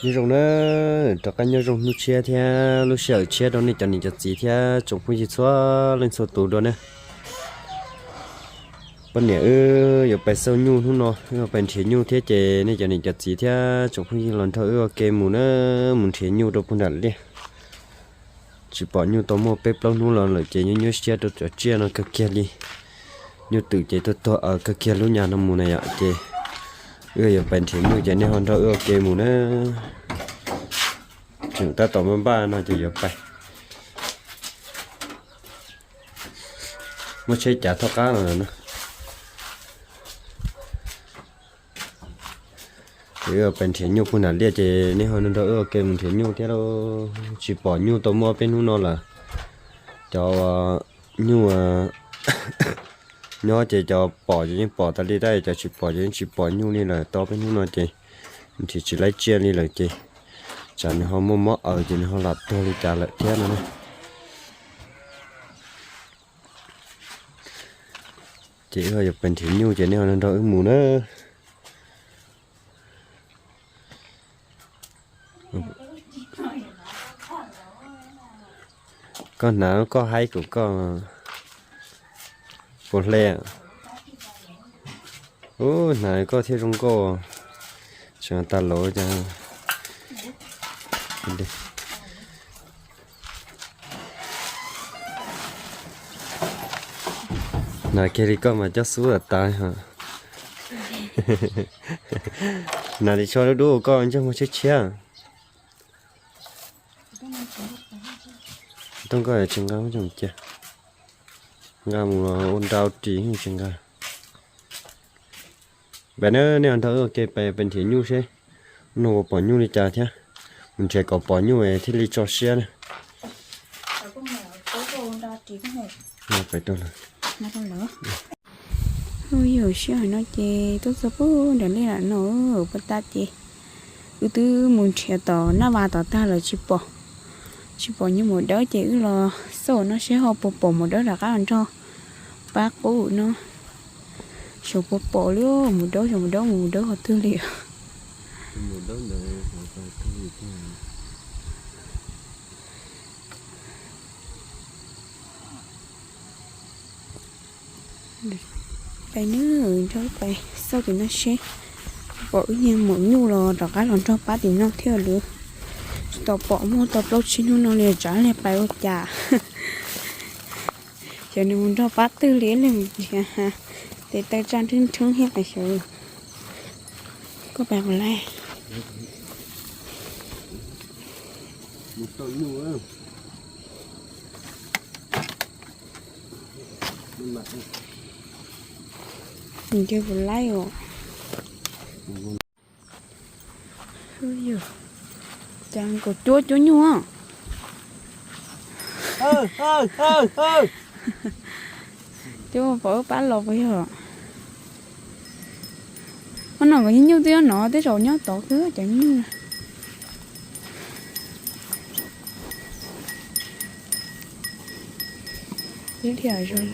Nyob zoo na, rov qab nyob zoo hnub tshiab thiab lub sij hawm tshiab rau nej cov niam cov txiv thiab tsoom phooj ywg txhua leej txhua tus dua na. Poj niam wb yuav pais xauj nyuj hnub no, wb yuav pais nrhiav nyuj thiab ces nej cov niam cov txiv thiab tsoom phooj ywg los nrog wb ua ke mus na, mus nrhiav nyuj rau puag nram liaj. Tsis pom nyuj tau muaj peb plaub hnub los lawm ces nyuaj nyuaj siab rau cov tsiaj no kawg kiag li. Nyuj twm ces tuag tuag aws kawg kiag lub nyas no mus na yom, ces wb yuav pais nrhiav nyuj ces nej ho nrog wb ua ke mus na. Tseem tab tom npaj npaj no ces yuav pais. Muab tsheb cav thoj qab los na. Ces wb pais nrhiav nyuj puag nram liaj ces nej ho nrog wb ua ke mus nrhiav nyuj thiab lauj. Tsis pom nyuj tau muaj peb hnub no lawm. Cov nyuj nyob ces cov pom ces yeej pom tas li tab, cov tsis pom ces yeej tsis pom nyuj li lawm. Tau peb hnub no ces nrhiav tsis laib tsiaj li lawm ces tsam nws ho muaj mob aws ces nws ho lam tuag li cas lawm thiab no na. Ces wb yuav pais nrhiav nyuj ces nej ho nrog wb mus na. Koj hnav koj haib kuv koj puas hle. Ub, hnav koj thiaj zoo nkauj. Tseem tas laus cas. Hnav kiag li koj mas coj xub tas tas. Hnav li tsho dub dub koj ntsej muag tshiab tshiab. Tub nkoj tsis nqa mus cia, nqa mus ua nra ua ris tsis nqa. Pais na, nej nrog wb ua ke pais nrhiav nyuj seb no puas pom nyuj li cas thiab. Mus nrhiav kom pom nyuj thiaj li tso siab na. Pais rau lawm. Ub, yog sij hawm no ces tuaj txog puag nram liaj lam no, puag ta ces wb twb mus nrhiav tom naj vas tom tag lawm tsis pom, tsis pom nyuj maum dawb ces wb los xauj no seb ho puas pom maum dawb rov qab los nrog pab qub no. Xyov puas pom li, maum dawb, xyov maum dawb mus maum dawb qhov twg li. Pais nawb, nrog wb pais xauj tim no seb pom wb niag maum nyuj los rov qab los nrog pab tim no thiab lawm. Tsis tau pom muaj tau plaub tsib hnub no li, tsam li pais ua cas. Xyov nws mus nrog pab twg li, ib leeg mus nrhiav tes taw tsa nrheeb nrheeb thiab pais xyov. Koj pais puas laij? Nws nce puas laij os. Cas nkaus cuab cuab nyuj. Cuab pom wb pab los puas yog? Ub, no nkawd nyuj twb nyob no, tej zaum nyob tod xwb cov nyuj. Ib dhia zoo.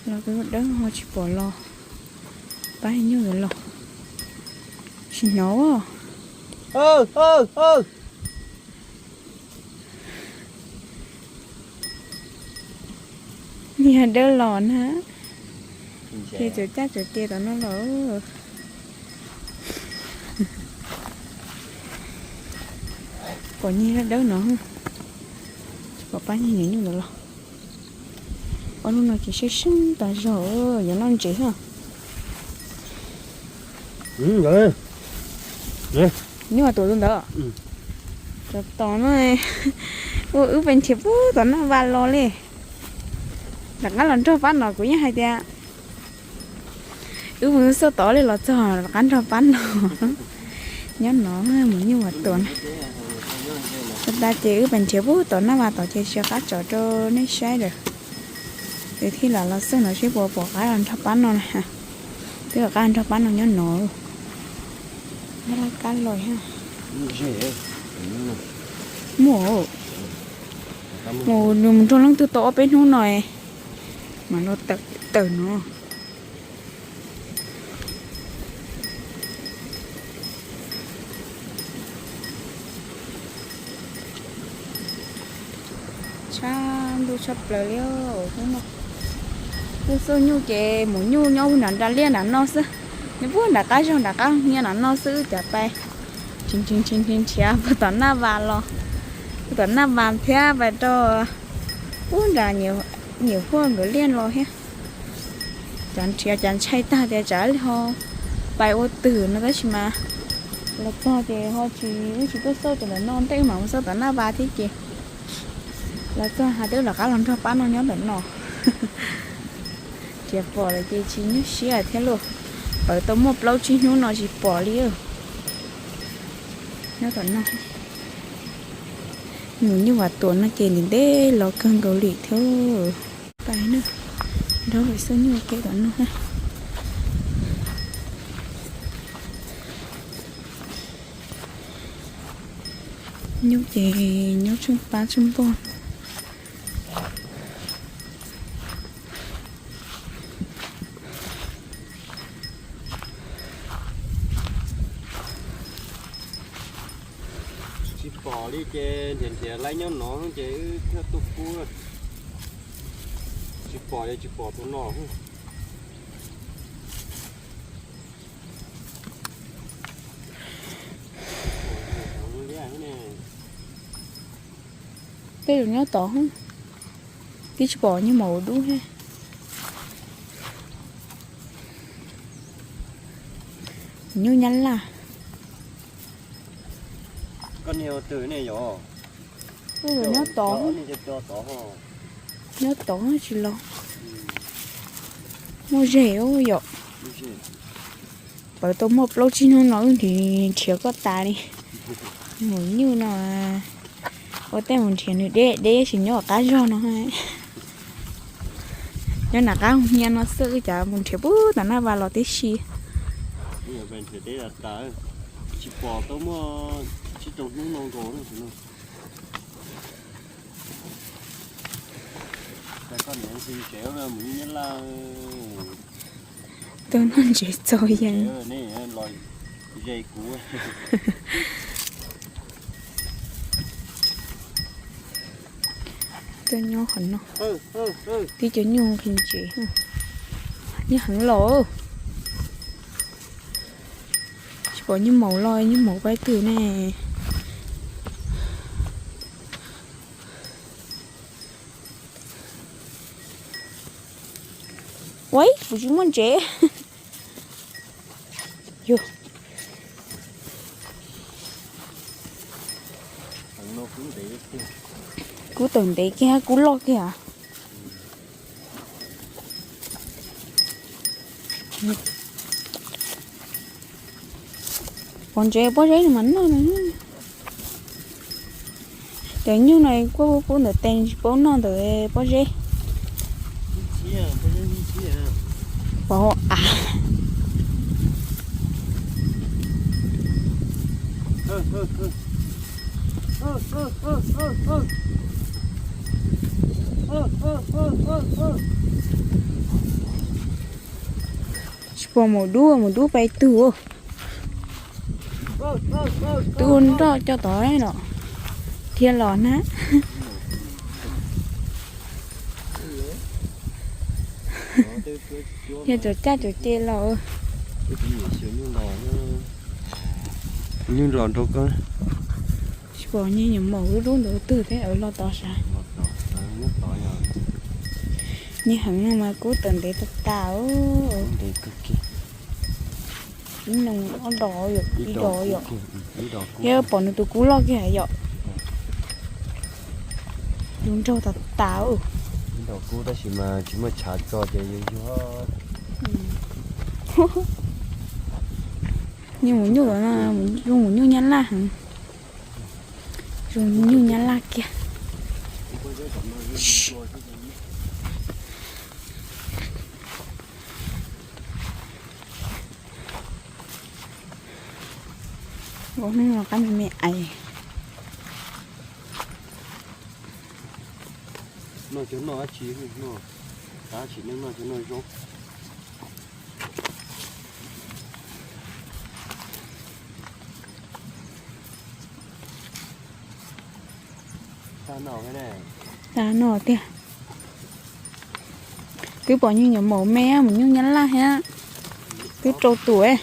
Los tus dawb ho tsis pom los. Pab nyuj los tsis hnov. Niag dawb los na. Ces txawm caj txawm ces tom no los. Pom niag dawb no, tsis pom pab niag nyuam nyuj ntawd los. Ob hnub no ces sab seeb tas zog, yuav noj ntses na. Nyuj tuam tus ntawd. Cov tom no, ua wb pes nrhiav puag tom naj vas los li. Rov qab los nrog pab no, kuv yeej hais tias wb mus xauj tod li los txog rov qab nrog pab no. Nyob no mus nyuj ua tuam na. Ua tas ces wb pes nrhiav puag tom naj vas tod ces tsis qab tsom rau nej saib lawm. Ces thiaj lam los xauj no seb puas pom qab los nrog pab no na. Twb los qab nrog pab no nyob no. Nyob laj kab los thiab. Muaj, mus nrog leej twg tau ob peb hnub no, mas los tawm tawm no. Tshab ntuj tshaj plaws li. Lub xub nyuj ces mus nyuj nyob puag nram nra liaj nram no xwb, nyob puag nram qab zog nram qab hnia nram no xwb, wb cav pais nrhiav nrhiav nrhiav puag tom Naj Vas los, puag tom Naj Vas thiab pais rau puag nram Nyiam Huaj nkawd liaj los thiab. Cav nrhiav cav ntshai tag tias tsam li ho pais ua twg no tab sis mas los txog ces ho tsis, wb tsis tuaj xauj rau ntawm no, ntej wb mam mus xauj tom Naj Vas thiab ces los txog hais tias wb rov qab los nrog pab no nyob ntawm no. Tsis pom lawm ces tsis nyuaj siab thiab lauj. Pawv tau muaj plaub tsib hnub no tsis pom li. Nyob tom no, mus nyuj Vas Tuam no ces ntev ntev los kawg nkaus li thiab. Pais na, nrog xub nyuj kev tom no na. Nyuj ces nyob tsheej pab tsheej npog. Tsis pom li ces nrhiav nrhiav laib nyob no ces wb thiaj tuaj pub. Tsis pom ces tsis pom tus no. Tej zaum nyob tod, twb tsis pom nyuj maum dub thiab. Nyuj Nyab Laj. Koj niag twg ne yom? Tej zaum nyob tod, nyob tod tsis los. Muaj zem yom. Pawv tau muaj plaub tsib hnub no wb nrhiav koj tas li. Mus nyuj no, ua tej mus nrhiav nws deb deb sis nyob qab zog no. Nyob nram qab hnia no xwb, wb cav mus nrhiav puag tom Naj Vas los tib si. Tsis pom tau muaj tsib rau hnub no nkaus. Tuaj noj ntsev txaus yees. Tuaj nyob qhov no, tib co nyuj nqhis ntsev, nyob heev los. Tsis pom nyuj maum los, nyuj maum pab twg ne. Ua, kuv tsis muaj ntsev. Yog, kub tawm ntev kiag, kub loj kiag. Pom ntsev pob zeb no mas noj. Cov nyuj no kuj pub ntawm tes tsis paub noj ntawm pob zeb. Pom av. Tsis pom maum dub, maum dub pais tug. Twb ua nroj coj tod no, thiaj los na. Yog cov caj cov ce los. Nyuj los nrog koj. Tsis pom nyuj maum dub dub ntawd twg thiab, los tod sav. Nyuj heev no mas kub tawm ntev tas tas. Ib noo ob dos yom, ib dos yom. Yog pom nws tus kub loj kiag yom. Yus nraug tas tas. Ib dos kub tab sis mas tsis muaj tshav tso ces yus yog. Nyuj mus nyuj, zoo mus nyuj nyab laj heev. Zoo nyuj nyab laj kiag. Ua hnub no qab me me ais. Noj cov noj dab tsi, noj dab tsi, noj cov noj zoo. Tag noj ne. Tas no tiag. Twb pom nyuj nyuam maum me mus nyuj nyab laj thiab. Twb rau tus.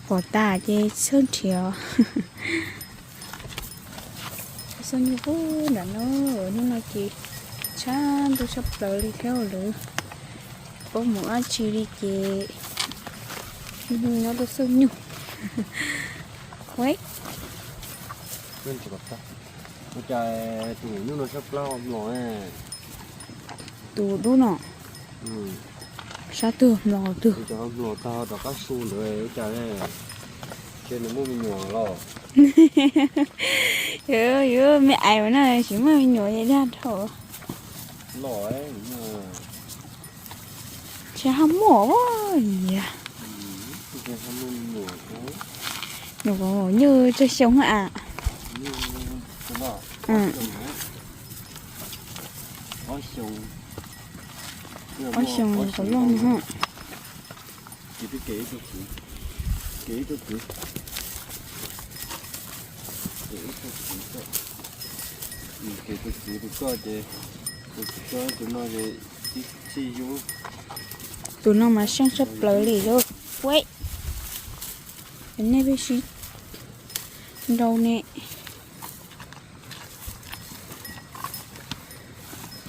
Pom tas ces txhob nrhiav. Xo nyuj pub nram no, hnub no ces tshab ntuj tshaj plaws li thiab lawm. Paub mus dab tsi li ces nyob rau xo nyuj. Ua cas tus nyuj no sab plab mlos? Tus dub no. Sab twg mlos twg? Mlos tag rov qab su ntawd ua cas? Ces nws muaj me nyuam los? Yuav me ais mas no tsis muaj me nyuam ces dag dhau. Los, tsis ho muaj. Nyuam nyuj tsawg xyoo a? Ob xyoo, ob xyoo kom loj no. Ces tus kwv, ces tus kwv, ces tus kwv tus koj ces, tus koj tus no ces tib sij yub. Tus no mas seej tshaj plaws li lauj. Ua, nej peb sib nrau ne.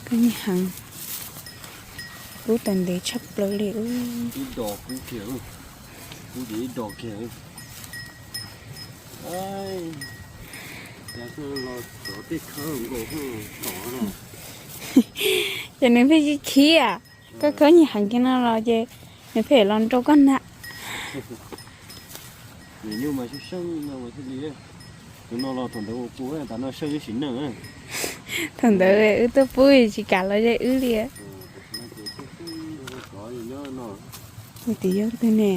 Koj niag heev, kub tawm ntev tshaj plaws li. Ib dos kub kiag, kub ces ib dos kiag. Los tej khawb nkaus tom no. Ces nws pheej sib khib. Koj khawb niag heev kiag no los ces nws pheej los nrau koj na. Nws nyuj mas seej seej no thiaj li. Tus no los thaum ntawd ua pub tas no seej ib sim neej. Thaum ntawd wb tuaj pub tsis kam los ze wb li. Tus yog twg ne?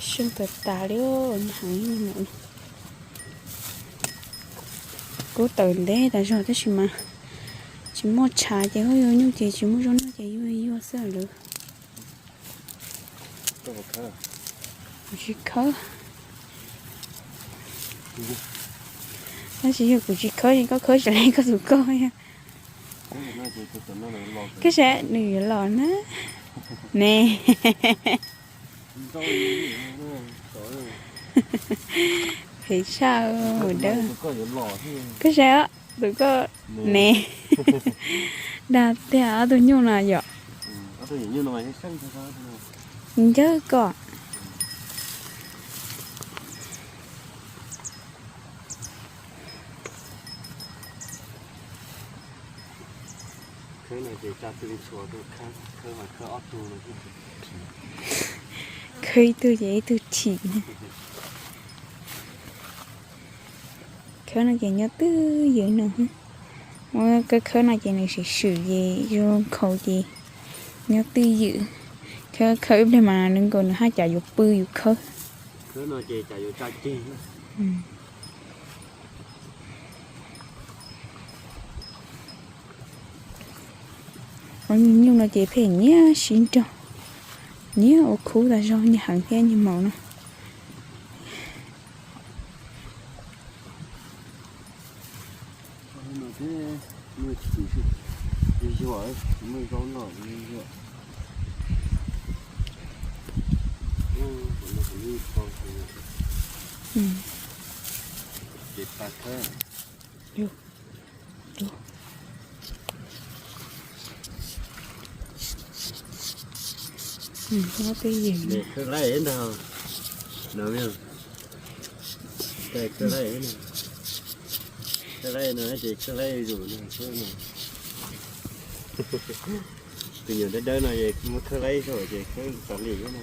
Seej tas tas li. Kub tawm ntev tas zog tab sis mas tsis muaj tshav ces yuav nyuj ces tsis muaj zaub noj ces yuav yuav xwb lawm. Kuv tsis khawb. Tab sis yog kuv tsis khawb ces koj khawb tsis li koj tus koj. Koj saib nws yuav los na. Ne. Phem tshaj dawb. Koj saib tus koj ne. Dag tiag ob tug nyuj no yom. Ncawg koj. Khawb ib tug ces ib tug thim. Khawb no ces nyob twj ywm no. Muab kawg khawb no ces nws swm swm ces zoo nkhaus ces nyob twj ywm. Khawb khawb ib pliag mas nws nkaus nws haj cas yuav pw yus khawb. Ob nyuj no ces pheej nyiam sib nrog, nyiam ua khub tas zog niag heev thiab niag maum no. Khawb laib ntag, no, khawb laib, khawb laib no ces khawb laib zus no. Tus nyuam dawb dawb no es muab khawb laib zog ces khawb tas li no.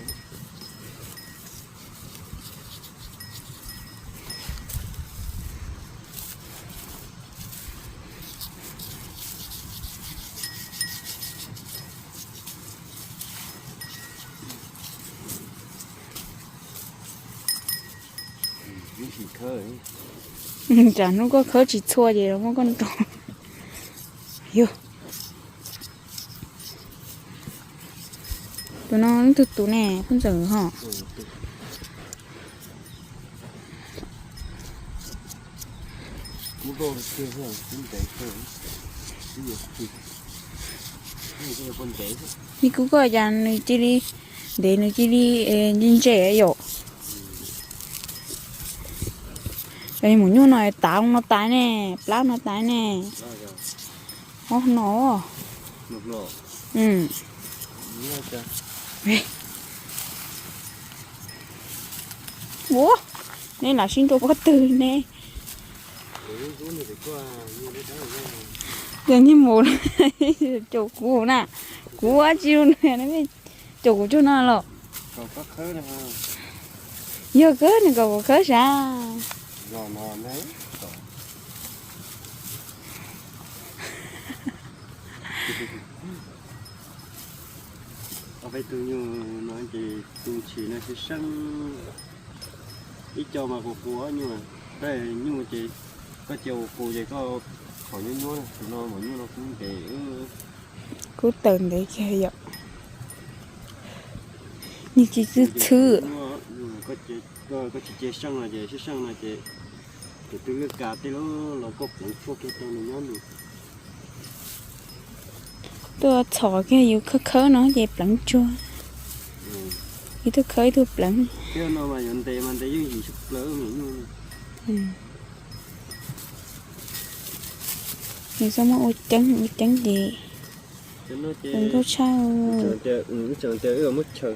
Tsam hnub koj khawb tsis txhua ces los muab koj nrog. Yog. Tus no leej twg tus ne, Phub Ntxawm ho? Li kuv koj cas nws cia li ntev, nws cia li ntse ntse yom. Cov mus nyuj no tav no tas ne, plab no tas ne. Ob no. Ua, nej lam sib nrau pob tw ne. Yog niag mus caum kuv na, kuv ua tsi caum kuv tsuag no los. Yog kawg nws kom kuv khawb sav. Ob peb tug nyuj no ces tus tshis no seej seej, ib co mas qus qus nyuj, tab nyuj ces koj cia qus qus ces koj qhov nyuaj nyuaj, tus no mas nyuj no kub ntev. Kub tawm ntev kiag yom. Nws tsis txhwb txhwb. Koj tsis cia seej no ces seej seej no ces tus twg lwj kas tej lub los koj pleev tshuaj kiag rau nws nyob nws. Tuaj txhom kiag yus khawb khawb no ces pleev tshuaj. Ib tug khawb ib tug pleev. Thiab no mas yuav ntes mas ntes yeej yim tshaj plaws me nyuj. Nws txhob muab ua ceeb, ua ceeb ces zoo nkauj tshaj. Wb tseem tias wb muab chaw,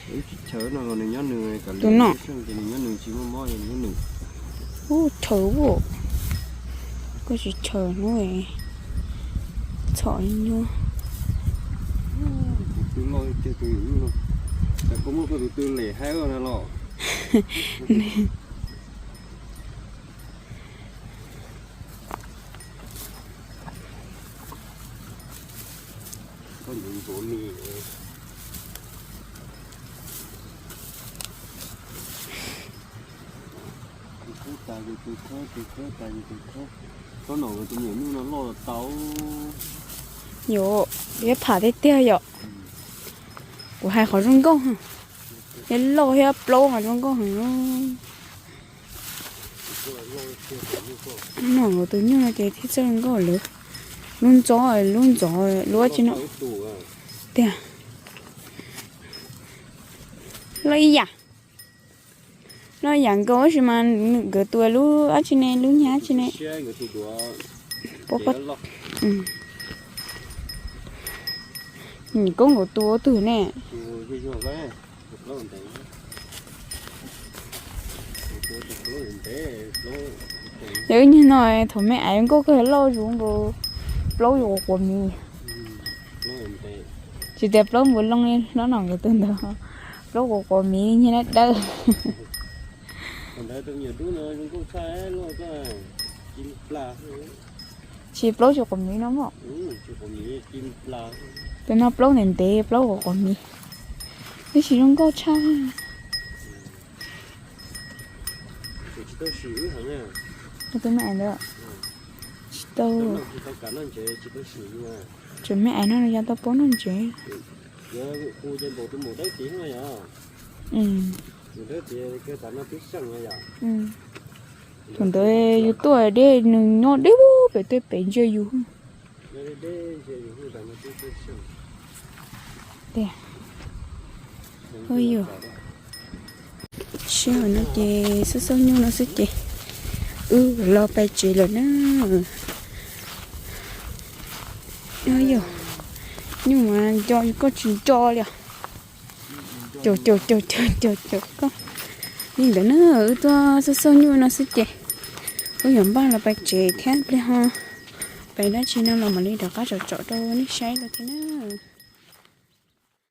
wb tsis chaw no los nws nyob nws, tus no ces nws nyob nws tsis muaj mob nws nyob nws. Ub, chaw ub, koj tsis chaw hnub txhom nyuaj. Tus twg loj tiag tus yus no, koj muab koj tus twg lem haib no los. Koj ntxuav ntxuav mis. Tus khawb tas ces tus khawb, tus khawb tas ces tus khawb. Koj nom tus me nyuam nyuj no loj los tau. Yuav, yuav pham tiag tiag yom. Kuv hais qhov zoo nkauj, thiab loj thiab plaub mas zoo nkauj heev. Nom tus nyuj no ces thiaj txawj zoo nkauj lawm. Lub ntxov, lub ntxov, lub dab tsi no. Tiag. Loj ib yam. Loj yam nkaus tab sis mas nkawd tus lub dab tsi ne, lub nyuag dab tsi ne. Pom, nim koob nkaus tus ua twg ne. Yog wb niag no thaum me aiv nkauj kawg, loj zus nkaus plaub yus quav miv. Tsis tias plaub npua loo li hlob nom nkawd tus ntawd, plaub quav quav miv nyiag dawb dawb. Tsis plaub tsis quav miv no mog. Tus no plaub ntev ntev, plaub quav quav miv, tab sis zoo nkauj tshaj. Tus me aiv ntawd tsis tau, tseem me aiv no yog tau paub noj ntsev. Thaum ntawd yus tuaj deb, nws nyob deb pem tej pem ntsia yus. Tiag. Ua yog sij hawm no ces xauj xauj nyuj no xwb ces wb los pais tsev lawm na. Ua yog nyuj mas nco koj tsis nco li os. Caum caum caum caum caum caum koj. Li ntawd na, wb tuaj xauj xauj nyuj no xwb ces wb yuav npaj los pais tsev thiab, pliag ho pais dab tsi no los mam li rov qab tsom tsom rau nej saib dua thiab na.